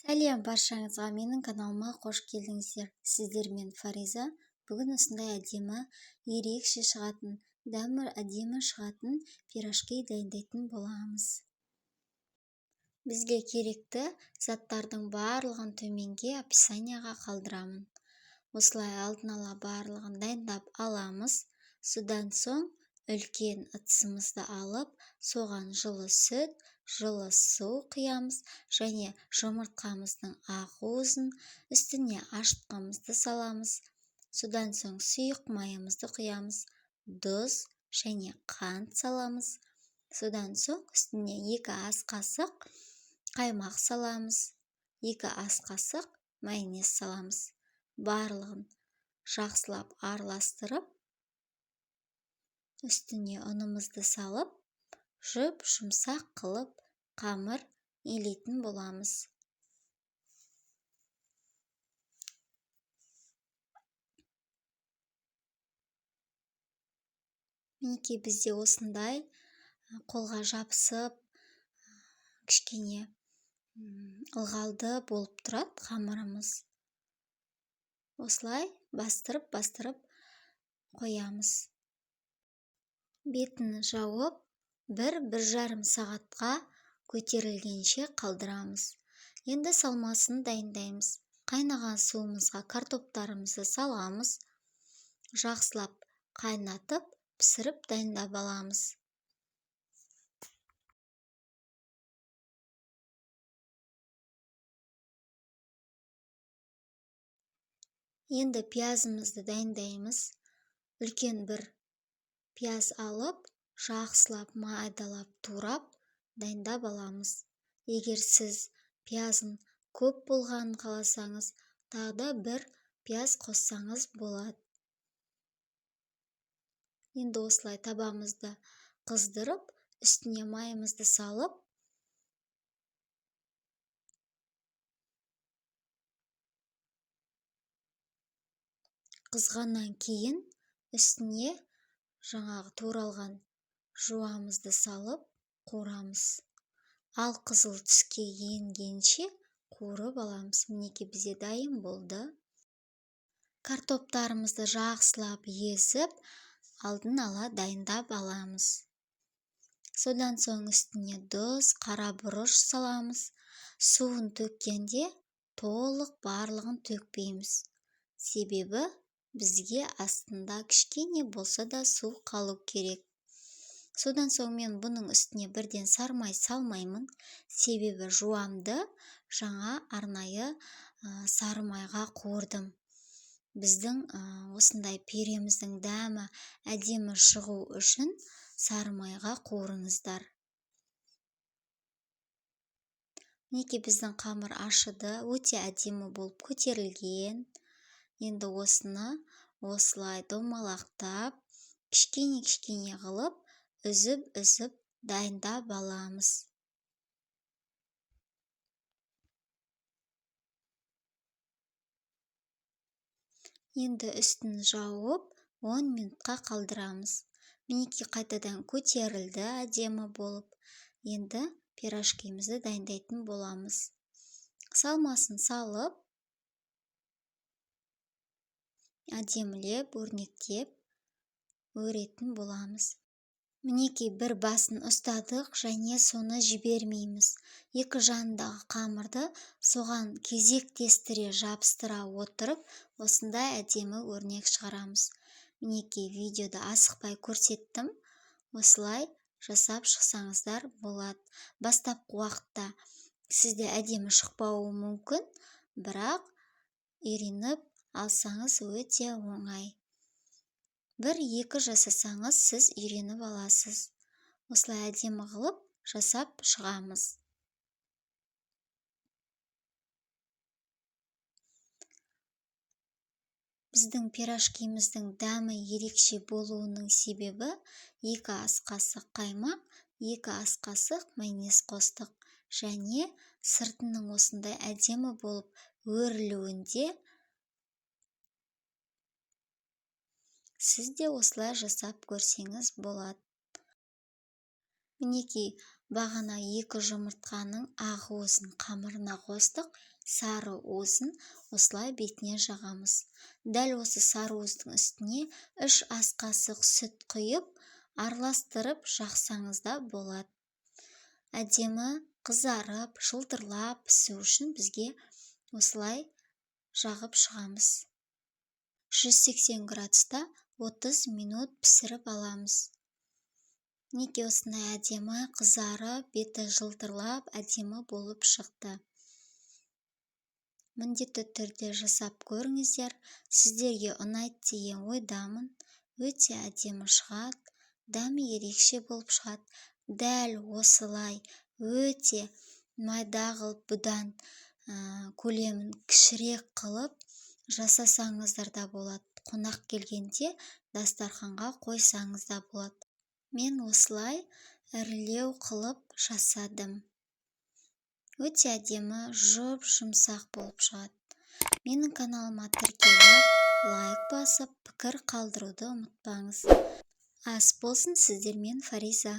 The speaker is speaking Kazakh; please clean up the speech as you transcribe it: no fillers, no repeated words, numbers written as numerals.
Сәлем баршаңызға, менің каналыма қош келдіңіздер. Сіздермен Фариза. Бүгін осындай әдемі, ерекше шығатын, дәмі әдемі шығатын пирожки дайындайтын боламыз. Бізге керекті заттардың барлығын төменге описанияға қалдырамын. Осылай алдын ала барлығын дайындап аламыз. Содан соң үлкен ыдысымызды алып, соған жылы сүт, жылы су құямыз және жұмыртқамыздың ақуызын, үстіне ашытқымызды саламыз. Содан соң сұйық майымызды құямыз, тұз және қант саламыз. Содан соң үстіне 2 ас қасық қаймақ саламыз, 2 ас қасық майонез саламыз. Барлығын жақсылап араластырып, үстіне ұнымызды салып, жұп-жұмсақ қылып қамыр илейтін боламыз. Мінекей бізде осындай қолға жабысып, кішкене ылғалды болып тұрады қамырымыз. Осылай бастырып-бастырып қоямыз. Бетін жауып, бір жарым сағатқа көтерілгенше қалдырамыз. Енді салмасын дайындаймыз. Қайнаған суымызға картоптарымызды саламыз. Жақсылап қайнатып, пісіріп дайындап аламыз. Енді пиязымызды дайындаймыз. Үлкен бір пияз алып, жақсылап майдалап турап дайындап аламыз. Егер сіз пиязын көп болғанын қаласаңыз, тағы да бір пияз қоссаңыз болады. Енді осылай табамызды қыздырып, үстіне майымызды салып, қызғаннан кейін үстіне жаңағы туралған жуамызды салып қуырамыз. Ал қызыл түске енгенше қуырып аламыз. Мінекей бізде дайын болды. Картоптарымызды жақсылап езіп, алдын ала дайындап аламыз. Содан соң үстіне тұз, қара бұрыш саламыз. Суын төккенде толық барлығын төкпейміз. Себебі бізге астында кішкене болса да су қалу керек. Содан соң мен бұның үстіне бірден сармай салмаймын. Себебі жуамды жаңа арнайы сары майға қуырдым. Біздің осындай пюреміздің дәмі әдемі шығу үшін сары майға қуырыңыздар. Мінекей біздің қамыр ашыды, өте әдемі болып көтерілген. Енді осыны осылай домалақтап, кішкене-кішкене қылып, үзіп-үзіп дайындап аламыз. Енді үстін жауып, 10 минутқа қалдырамыз. Мінекей қайтадан көтерілді әдемі болып. Енді пирожкимізді дайындайтын боламыз. Салмасын салып, әдемілеп, өрнектеп өретін боламыз. Мінекей бір басын ұстадық және соны жібермейміз. Екі жанындағы қамырды соған кезектестіре жабыстыра отырып, осындай әдемі өрнек шығарамыз. Мінекей видеода асықпай көрсеттім. Осылай жасап шықсаңыздар болады. Бастапқы уақытта сізде әдемі шықпауы мүмкін, бірақ үйреніп алсаңыз өте оңай. Бір-екі жасасаңыз, сіз үйреніп аласыз. Осылай әдемі қылып жасап шығамыз. Біздің пирожкиміздің дәмі ерекше болуының себебі 2 ас қасық қаймақ, 2 ас қасық майонез қостық және сыртының осындай әдемі болып өрілуінде. Сіз де осылай жасап көрсеңіз болады. Мінекей бағана 2 жұмыртқаның ақуызын қамырына қостық. Сары уызын осылай бетіне жағамыз. Дәл осы сары уыздың үстіне 3 ас қасық сүт құйып, араластырып жақсаңыз да болады. Әдемі қызарып, жылтырлап пісу үшін бізге осылай жағып шығамыз. 180 градуста 30 минут пісіріп аламыз. Мінекей, осындай әдемі қызарып, беті жылтырлап, әдемі болып шықты. Міндетті түрде жасап көріңіздер, сіздерге ұнайды деген ойдамын. Өте әдемі шығады, дәмі ерекше болып шығады. Дәл осылай өте майда қылып, бұдан көлемін кішірек қылып жасасаңыздар да болады. Қонақ келгенде дастарханға қойсаңыз да болады. Мен осылай ірілеу қылып жасадым. Өте әдемі, жұп-жұмсақ болып шығады. Менің каналыма тіркеліп, лайк басып, пікір қалдыруды ұмытпаңыз. Ас болсын! Сіздермен Фариза.